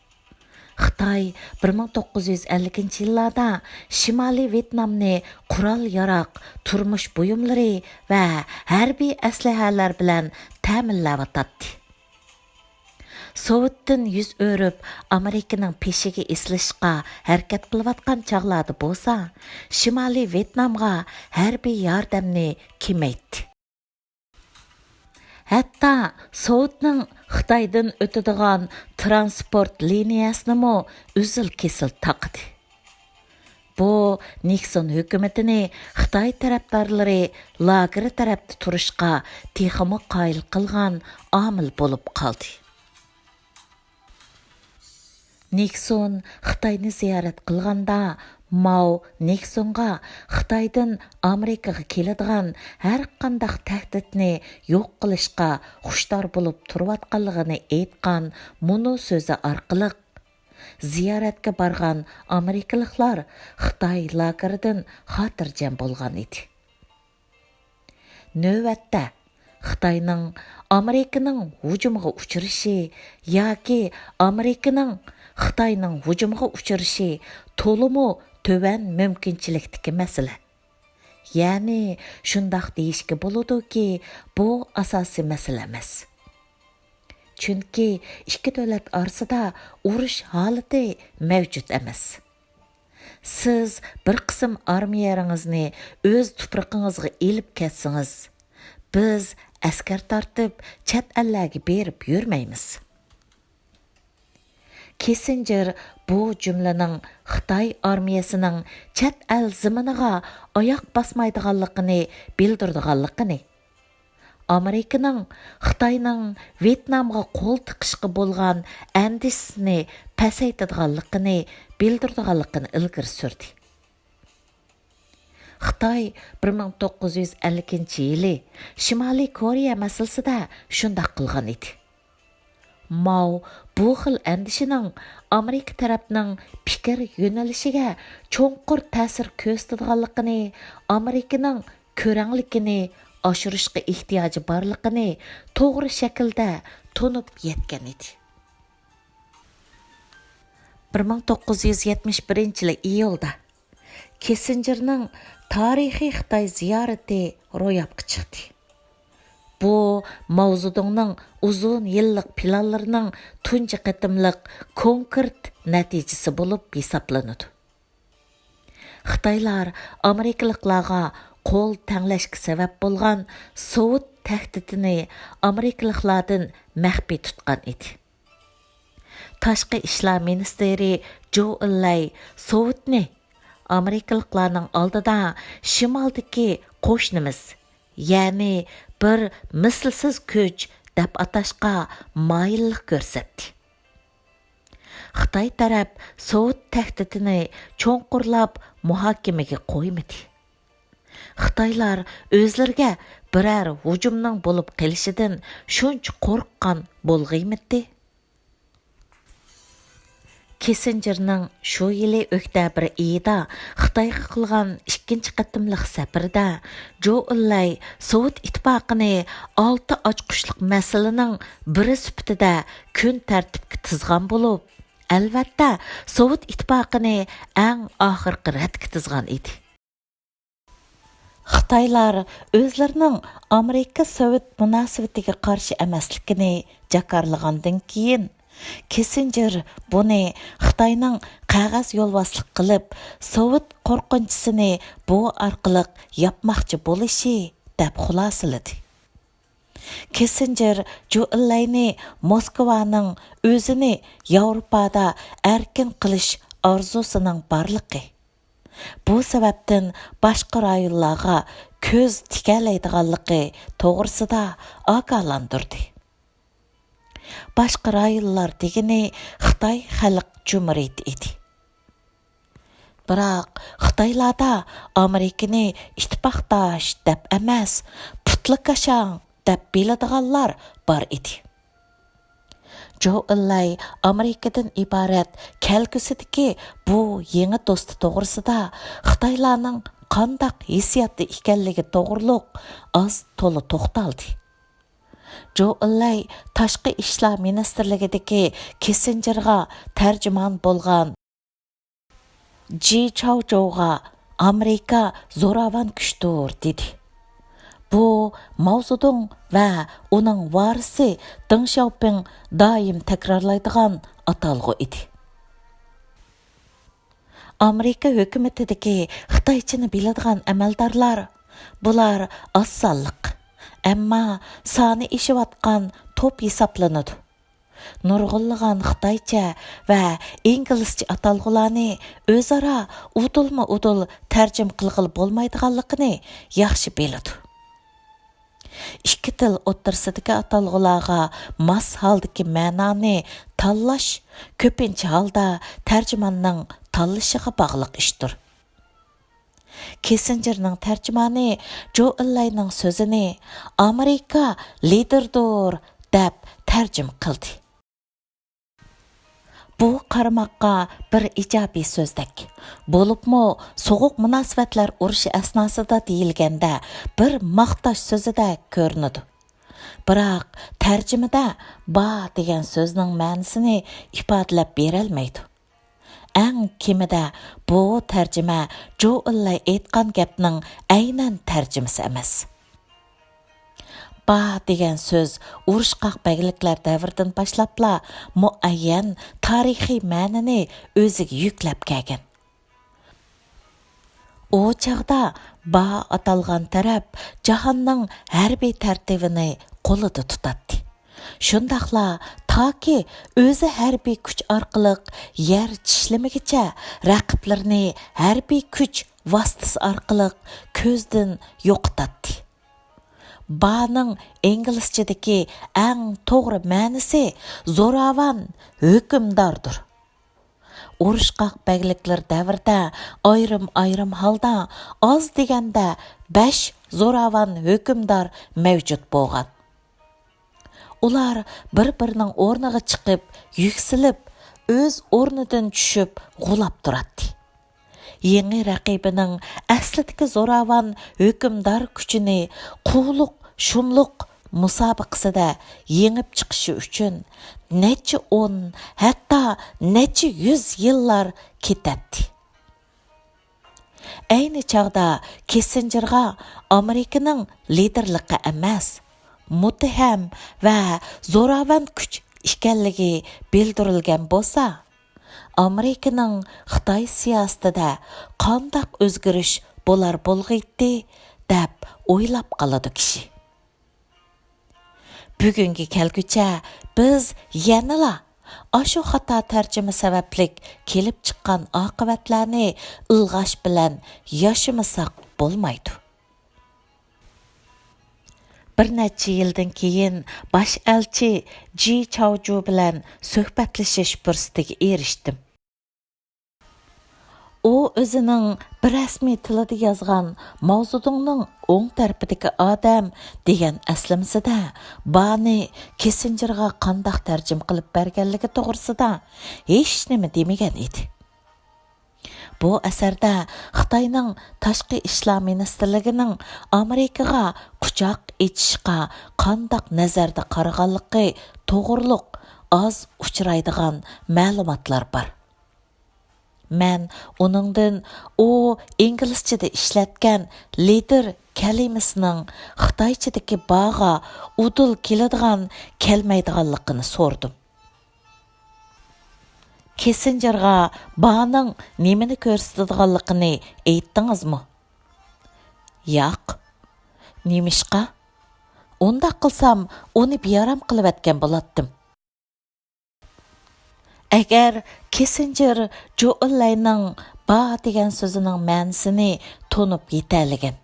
خىتاي بىر مىڭ توققۇز يۈز ئەللىكىنچى يىللاردا شىمالىي ۋيېتنامنى قورال-ياراغ، تۇرمۇش بۇيۇملىرى ۋە ھەربىي ئەسلىھەلەر بىلەن تەمىنلەۋاتاتتى. سوۋېتتىن يۈز ئۆرۈپ، ئامېرىكىنىڭ پېشىگە ئېسىلىشقا ھەرىكەت قىلىۋاتقان چاغلاردا بولسا، شىمالىي ۋيېتنامغا ھەربىي ياردەمنى كېمەيتتى. ھەتتا سوۋېتنىڭ خىتايدىن ئۆتىدىغان ترانسپورت لىنىيەسىنىمۇ ئۈزۈل-كېسىل تاقىدى. بۇ نىكسون ھۆكۈمىتىنى خىتاي تەرەپدارلىرى لاگېرى تەرەپتە تۇرۇشقا تېخىمۇ قايىل قىلغان ئامىل بولۇپ قالدى. نىكسون خىتاينى زىيارەت قىلغاندا، ماۋ نىكسونغا خىتايدىن ئامېرىكىغا كېلىدىغان ھەرقانداق تەھدىتنى يوق قىلىشقا خۇشتار بولۇپ تۇرۇۋاتقانلىقىنى ئېيتقان مۇنۇ سۆزى ئارقىلىق، زىيارەتكە بارغان ئامېرىكىلىقلار خىتاي لاگېرىدىن خاتىرجەم بولغان ئىدى. نۆۋەتتە، خىتاينىڭ ئامېرىكىنىڭ ھۇجۇمىغا ئۇچرىشى ياكى ئامېرىكىنىڭ خىتاينىڭ ھۇجۇمىغا ئۇچرىشى تولىمۇ تۆۋەن مۇمكىنچىلىكتىكى مەسىلە. يەنى شۇنداق دېيىشكە بولىدۇكى، بۇ ئاساسىي مەسىلە ئەمەس. چۈنكى ئىككى دۆلەت ئارىسىدا ئۇرۇش ھالىتى مەۋجۇت ئەمەس. سىز بىر قىسىم ئارمىيەلىرىڭىزنى ئۆز تۇپرىقىڭىزغا ئېلىپ كەتسىڭىز، بىز ئەسكەر تارتىپ چەت ئەللەرگە بېرىپ يۈرمەيمىز. كىسسىنجېر بۇ جۈملىنىڭ خىتاي ئارمىيەسىنىڭ چەت ئەل زېمىنىغا ئاياق باسمايدىغانلىقىنى بىلدۈرىدىغانلىقىنى، ئامېرىكىنىڭ خىتاينىڭ ۋيېتنامغا قول تىقىشقا بولغان ئەندىشىسىنى پەسەيتىدىغانلىقىنى بىلدۈرىدىغانلىقىنى ئىلگىرى سۈردى. خىتاي بىر مىڭ توققۇز يۈز ئەللىكىنچى يىلى شىمالىي كورېيە مەسىلىسىدە شۇنداق قىلغان ئىدى. ماۋ بۇ خىل ئەندىشىنىڭ ئامېرىكا تەرەپنىڭ پىكىر يۆنىلىشىگە چوڭقۇر تەسىر كۆرسىتىدىغانلىقىنى، ئامېرىكىنىڭ كۆرەڭلىكىنى ئاشۇرۇشقا ئېھتىياجى بارلىقىنى توغرا شەكىلدە تونۇپ يەتكەن ئىدى. بىر مىڭ توققۇز يۈز يەتمىش بىرىنچى يىلى ئىيۇلدا كىسسىنجېرنىڭ تارىخىي خىتاي زىيارىتى روياپقا چىقتى. بۇ ماۋزېدۇڭنىڭ ئۇزۇن يىللىق پىلانلىرىنىڭ تۇنجى قېتىملىق كونكرېت نەتىجىسى بولۇپ ھېسابلىنىدۇ. خىتايلار ئامېرىكىلىقلارغا قول تەڭلەشكە سەۋەب بولغان سوۋېت تەھدىتىنى ئامېرىكىلىقلاردىن مەخپىي تۇتقان ئىدى. تاشقى ئىشلار مىنىستىرى جو ئېنلەي سوۋېتنى ئامېرىكىلىقلارنىڭ ئالدىدا شىمالدىكى قوشنىمىز، يەنى بىر مىسلىسىز كۈچ دەپ ئاتاشقا مايىللىق كۆرسەتتى. خىتاي تەرەپ سوۋېت تەھدىتىنى چوڭقۇرلاپ مۇھاكىمىگە قويمىدى. خىتايلار ئۆزلىرىگە بىرەر ھۇجۇمنىڭ بولۇپ قېلىشىدىن شۇنچە قورققان بولغىيمىدى؟ كىسسىنجېرنىڭ شۇ يىلى ئۆكتەبىر ئېيىدا خىتايغا قىلغان ئىككىنچى قېتىملىق سەپىرىدە، جو ئېنلاي سوۋېت ئىتتىپاقىنى ئالتە ئاچقۇچلۇق مەسىلىنىڭ بىرى سۈپىتىدە كۈن تەرتىپكە تىزغان بولۇپ، ئەلۋەتتە، سوۋېت ئىتتىپاقىنى ئەڭ ئاخىرقى رەتكە تىزغان ئىدى. خىتايلار ئۆزلىرىنىڭ ئامېرىكا-سوۋېت مۇناسىۋىتىگە قارشى ئەمەسلىكىنى جاكارلىغاندىن كېيىن، كىسسىنجېر بۇنى خىتاينىڭ قەغەز يولۋاسلىق قىلىپ، سوۋېت قورقۇنچىسىنى بۇ ئارقىلىق ياپماقچى بولۇشى دەپ خۇلاسىلىدى. كىسسىنجېر جو ئېنلاينى موسكۋانىڭ ئۆزىنى ياۋروپادا ئەركىن قىلىش ئارزۇسىنىڭ بارلىقى، بۇ سەۋەبتىن باشقا رايونلارغا كۆز تىكەلەيدىغانلىقى توغرىسىدا ئاگاھلاندۇردى. باشقا رايونلار دېگىنى خىتاي خەلق جۇمھۇرىيىتى ئىدى. بىراق خىتايلاردا ئامېرىكىنى ئىتتىپاقداش دەپ ئەمەس، پۇتلىكاشاڭ دەپ بىلىدىغانلار بار ئىدى. جو ئېنلاي ئامېرىكىدىن ئىبارەت كەلگۈسىدىكى بۇ يېڭى دوستى توغرىسىدا خىتايلارنىڭ قانداق ھېسسىياتتا ئىكەنلىكى توغرۇلۇق ئاز تولا توختالدى. جو ئېنلاي تاشقى ئىشلار مىنىستىرلىكىدىكى كىسسىنجېرغا تەرجىمان بولغان جى چاۋچوۋغا «ئامېرىكا زوراۋان كۈچتۇر» دېدى. بۇ ماۋزېدۇڭ ۋە ئۇنىڭ ۋارىسى دېڭ شياۋپىڭ دائىم تەكرارلايدىغان ئاتالغۇ ئىدى. ئامېرىكا ھۆكۈمىتىدىكى خىتايچىنى بىلىدىغان ئەمەلدارلار، بۇلار ئاز سانلىق، ئەمما سانى ئېشىۋاتقان توپ ھېسابلىنىدۇ. نۇرغۇنلىغان خىتايچە ۋە ئىنگلىزچە ئاتالغۇلارنى ئۆزئارا ئۇدۇلمۇ ئۇدۇل تەرجىمە قىلغىلى بولمايدىغانلىقىنى ياخشى بىلىدۇ. ئىككى تىل ئوتتۇرىسىدىكى ئاتالغۇلارغا ماس ھالدىكى مەنانى تاللاش كۆپىنچە ھالدا تەرجىماننىڭ تاللىشىغا باغلىق ئىشتۇر. كىسسىنجېرنىڭ تەرجىمانى جو ئېنلاينىڭ سۆزىنى «ئامېرىكا لىدېردۇر» دەپ تەرجىمە قىلدى. بۇ قارىماققا بىر ئىجابىي سۆزدەك. بولۇپمۇ سوغۇق مۇناسىۋەتلەر ئۇرۇشى ئەسناسىدا دېيىلگەندە بىر ماختاش سۆزىدەك كۆرۈنىدۇ. بىراق تەرجىمىدە «با» دېگەن سۆزنىڭ مەنىسىنى ئىپادىلەپ بېرەلمەيدۇ. ئەڭ كېمىدە بۇ تەرجىمە جو ئېنلاي ئېيتقان گەپنىڭ ئەينەن تەرجىمىسى ئەمەس. «با» دېگەن سۆز ئۇرۇشقاق بەگلىكلەر دەۋرىدىن باشلاپلا مۇئەييەن تارىخىي مەنىنى ئۆزىگە يۈكلەپ كەلگەن. ئۇ چاغدا «با» ئاتالغان تەرەپ جاھاننىڭ ھەربىي تەرتىپىنى قولىدا تۇتاتتى. شۇنداقلا تاكى ئۆزى ھەربىي كۈچ ئارقىلىق يەر چىشلىمىگىچە رەقىبلىرىنى ھەربىي كۈچ ۋاسىتىسى ئارقىلىق كۆزدىن يوقىتاتتى. «با»نىڭ ئىنگلىزچىدىكى ئەڭ توغرا مەنىسى زوراۋان ھۆكۈمداردۇر. ئۇرۇشقاق بەگلىكلىرى دەۋرىدە ئايرىم-ئايرىم ھالدا ئاز دېگەندە بەش زوراۋان ھۆكۈمدار مەۋجۇت بولغان. ئۇلار بىر-بىرىنىڭ ئورنىغا چىقىپ، يۈكسىلىپ، ئۆز ئورنىدىن چۈشۈپ غۇلاپ تۇراتتى. يېڭى رەقىبىنىڭ ئەسلىدىكى زوراۋان ھۆكۈمدار كۈچىنى قۇۋلۇق-شۇملۇق مۇسابىقىسىدە يېڭىپ چىقىشى ئۈچۈن نەچچە ئون، ھەتتا نەچچە يۈز يىللار كېتەتتى. ئەينى چاغدا كىسسىنجېرغا ئامېرىكىنىڭ لىدېرلىقى ئەمەس، مۇتتەھەم ۋە زوراۋان كۈچ ئىكەنلىكى بىلدۈرۈلگەن بولسا، ئامېرىكىنىڭ خىتاي سىياسىتىدە قانداق ئۆزگىرىش بولار بولغىيتتى، دەپ ئويلاپ قالىدۇ كىشى. بۈگۈنگە كەلگۈچە بىز يەنىلا ئاشۇ خاتا تەرجىمە سەۋەبلىك كېلىپ چىققان ئاقىۋەتلەرنى ئىلغاش بىلەن ياشىمىساق بولمايدۇ. بىر نەچچە يىلدىن كېيىن باش ئەلچى جى چاۋجۇ بىلەن سۆھبەتلىشىش پۇرسىتىگە ئېرىشتىم. ئۇ ئۆزىنىڭ بىر رەسمىي تىلىدا يازغان ماۋزېدۇڭنىڭ ئوڭ تەرىپىدىكى ئادەم دېگەن ئەسلىمىسىدە بانى كىسسىنجېرغا قانداق تەرجىمە قىلىپ بەرگەنلىكى توغرىسىدا ھېچنېمە دېمىگەن ئىدى. بۇ ئەسەردە خىتاينىڭ تاشقى ئىشلار مىنىستىرلىكىنىڭ ئامېرىكىغا قۇچاق ئېچىشقا قانداق نەزەردە قارىغانلىقى توغرۇلۇق ئاز ئۇچرايدىغان مەلۇماتلار بار. مەن ئۇنىڭدىن ئۇ ئىنگلىزچىدە ئىشلەتكەن لىدېر كەلىمىسىنىڭ خىتايچىدىكى باغا ئۇدۇل كېلىدىغان، كەلمەيدىغانلىقىنى سورىدىم. كىسسىنجېرغا بانىڭ نېمىنى كۆرسىتىدىغانلىقىنى ئېيتتىڭىزمۇ؟ ياق. نېمىشقا؟ ئۇنداق قىلسام، ئۇنى بىئارام قىلىۋەتكەن بولاتتىم. ئەگەر كىسسىنجېر جوئېللەينىڭ با دېگەن سۆزىنىڭ مەنىسىنى تونۇپ يېتەلىگەن،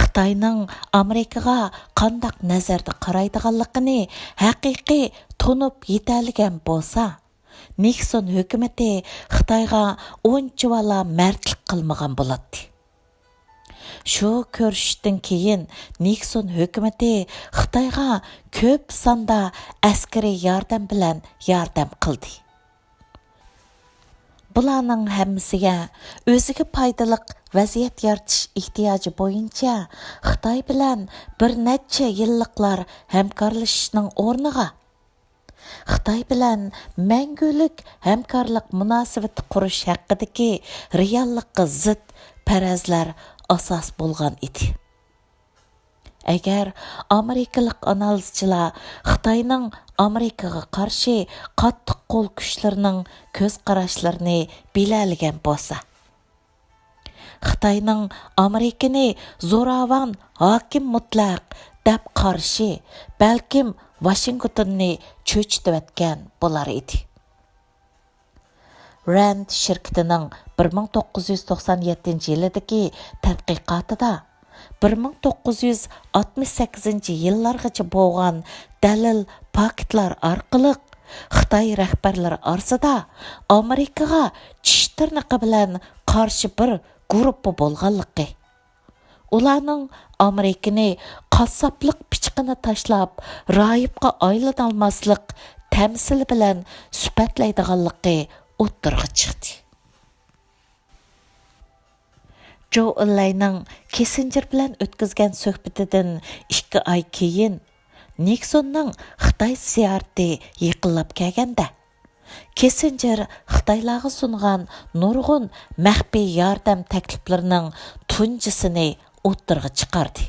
خىتاينىڭ ئامېرىكىغا قانداق نەزەردە قارايدىغانلىقىنى ھەقىقىي تونۇپ يېتەلىگەن بولسا، نىكسون ھۆكۈمىتى خىتايغا ئۇنچىۋالا مەردلىك قىلمىغان بولاتتى. شۇ كۆرۈشۈشتىن كېيىن نىكسون ھۆكۈمىتى خىتايغا كۆپ ساندا ئەسكىرىي ياردەم بىلەن ياردەم قىلدى. بۇلارنىڭ ھەممىسىگە ئۆزىگە پايدىلىق ۋەزىيەت يارىتىش ئېھتىياجى بويىچە خىتاي بىلەن بىر نەچچە يىللىقلار ھەمكارلىشىشنىڭ ئورنىغا، خىتاي بىلەن مەڭگۈلۈك ھەمكارلىق مۇناسىۋىتى قۇرۇش ھەققىدىكى رېئاللىققا زىت پەرەزلەر ئاساس بولغان ئىدى. ئەگەر ئامېرىكىلىق ئانالىزچىلار خىتاينىڭ ئامېرىكىغا قارشى قاتتىق قول كۈچلىرىنىڭ كۆز قاراشلىرىنى بىلەلىگەن بولسا، خىتاينىڭ ئامېرىكىنى زوراۋان ھاكىم مۇتلەق دەپ قارىشى بەلكىم ۋاشىنگتوننى چۆچۈتۈۋەتكەن بولار ئىدى. رەند شىركىتىنىڭ بىر مىڭ توققۇز يۈز توقسان يەتتىنچى يىلىدىكى تەتقىقاتىدا بىر مىڭ توققۇز يۈز ئاتمىش سەككىزىنچى يىللارغىچە بولغان دەلىل پاكىتلار ئارقىلىق خىتاي رەھبەرلىرى ئارىسىدا ئامېرىكىغا چىش تىرنىقى بىلەن قارشى بىر گۇرۇپپا بولغانلىقى، ئۇلارنىڭ ئامېرىكىنى قاسساپلىق پىچىقىنى تاشلاپ، راھىبقا ئايلىنالماسلىق تەمسىلى بىلەن سۈپەتلەيدىغانلىقى ئوتتۇرىغا چىقتى. جو ئېنلاينىڭ كىسسىنجېر بىلەن ئۆتكۈزگەن سۆھبىتىدىن ئىككى ئاي كېيىن، نىكسوننىڭ خىتاي زىيارىتى يېقىنلاپ كەلگەندە، كىسسىنجېر خىتايلارغا سۇنغان نۇرغۇن مەخپىي ياردەم تەكلىپلىرىنىڭ تۇنجىسىنى ئوتتۇرىغا چىقاردى.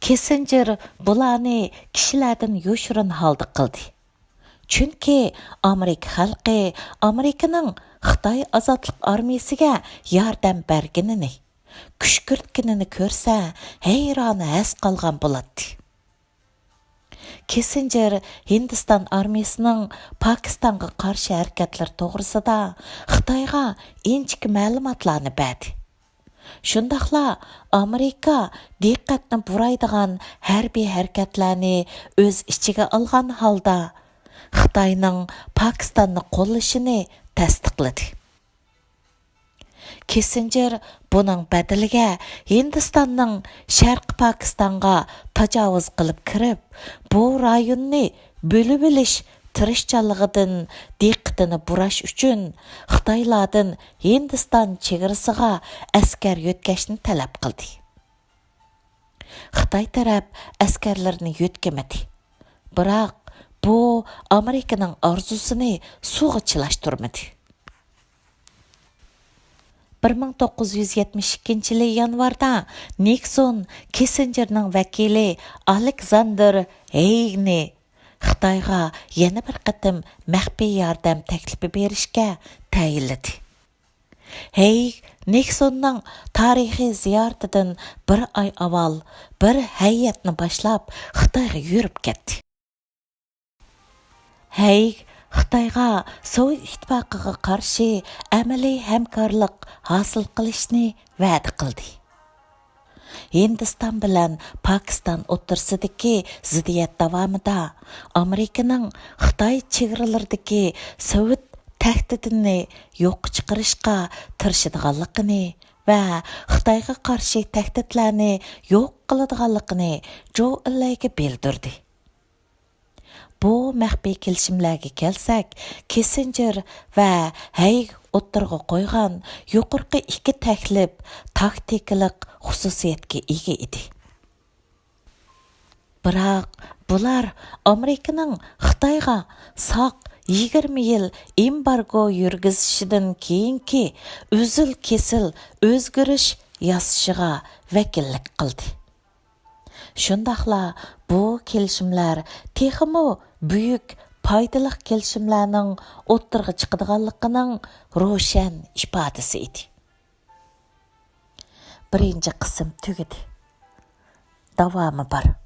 كىسسىنجېر بۇلارنى كىشىلەردىن يوشۇرۇن ھالدا قىلدى. چۈنكى ئامېرىكا خەلقى ئامېرىكىنىڭ خىتاي ئازادلىق ئارمىيىسىگە ياردەم بەرگىنىنى، كۈشكۈرتكىنىنى كۆرسە، ھەيران ھەس قالغان بولاتتى. كىسسىنجېر ھىندىستان ئارمىيىسىنىڭ پاكىستانغا قارشى ھەرىكەتلىرى توغرىسىدا خىتايغا ئىنچىكە مەلۇماتلارنى بەردى. شۇنداقلا ئامېرىكا دىققەتنى بۇرايدىغان ھەربىي ھەرىكەتلەرنى ئۆز ئىچىگە ئالغان ھالدا خىتاينىڭ پاكىستاننى قوللىشىنى تەستىقلىدى. كىسسىنجېر بۇنىڭ بەدىلىگە ھىندىستاننىڭ شەرقىي پاكىستانغا تاجاۋۇز قىلىپ كىرىپ، بۇ رايوننى بۆلۈۋېلىش تىرىشچانلىقىدىن دىققىتىنى بۇراش ئۈچۈن خىتايلاردىن ھىندىستان چېگرىسىغا ئەسكەر يۆتكەشنى تەلەپ قىلدى. خىتاي تەرەپ ئەسكەرلىرىنى يۆتكىمىدى. بىراق، بۇ ئامېرىكىنىڭ ئارزۇسىنى سۇغا چىلاشتۇرمىدى. بىر مىڭ توققۇز يۈز يەتمىش ئىككىنچى يىلى يانۋاردا نىكسون كىسسىنجېرنىڭ ۋەكىلى ئالېكساندېر ھېيگنى خىتايغا يەنە بىر قېتىم مەخپىي ياردەم تەكلىپى بېرىشكە تەيىنلىدى. ھېيگ نىكسوننىڭ تارىخىي زىيارىتىدىن بىر ئاي ئاۋۋال بىر ھەيئەتنى باشلاپ خىتايغا يۈرۈپ كەتتى. ھەيگ خىتايغا سوۋېت ئىتتىپاقىغا قارشى ئەمەلىي ھەمكارلىق ھاسىل قىلىشنى ۋەدە قىلدى. ھىندىستان بىلەن پاكىستان ئوتتۇرىسىدىكى زىددىيەت داۋامىدا ئامېرىكىنىڭ خىتاي چېگرىلىرىدىكى سوۋېت تەھدىتىنى يوققا چىقىرىشقا تىرىشىدىغانلىقىنى ۋە خىتايغا قارشى تەھدىتلەرنى يوق قىلىدىغانلىقىنى جو ئېنلەيگە بىلدۈردى. بۇ مەخپىي كېلىشىملەرگە كەلسەك، كىسسىنجېر ۋە ھەيگ ئوتتۇرىغا قويغان يۇقىرىقى ئىككى تەكلىپ تاكتىكىلىق خۇسۇسىيەتكە ئىگە ئىدى. بىراق بۇلار ئامېرىكىنىڭ خىتايغا ساق يىگىرمە يىل ئېمبارگو يۈرگۈزۈشىدىن كېيىنكى ئۈزۈل-كېسىل ئۆزگىرىش ياسىشىغا ۋەكىللىك قىلدى. شۇنداقلا بۇ كېلىشىملەر تېخىمۇ بۈيۈك پايدىلىق كېلىشىملەرنىڭ ئوتتۇرىغا چىقىدىغانلىقىنىڭ روشەن ئىپادىسى ئىدى. بىرىنچى قىسىم تۈگىدى. داۋامى بار.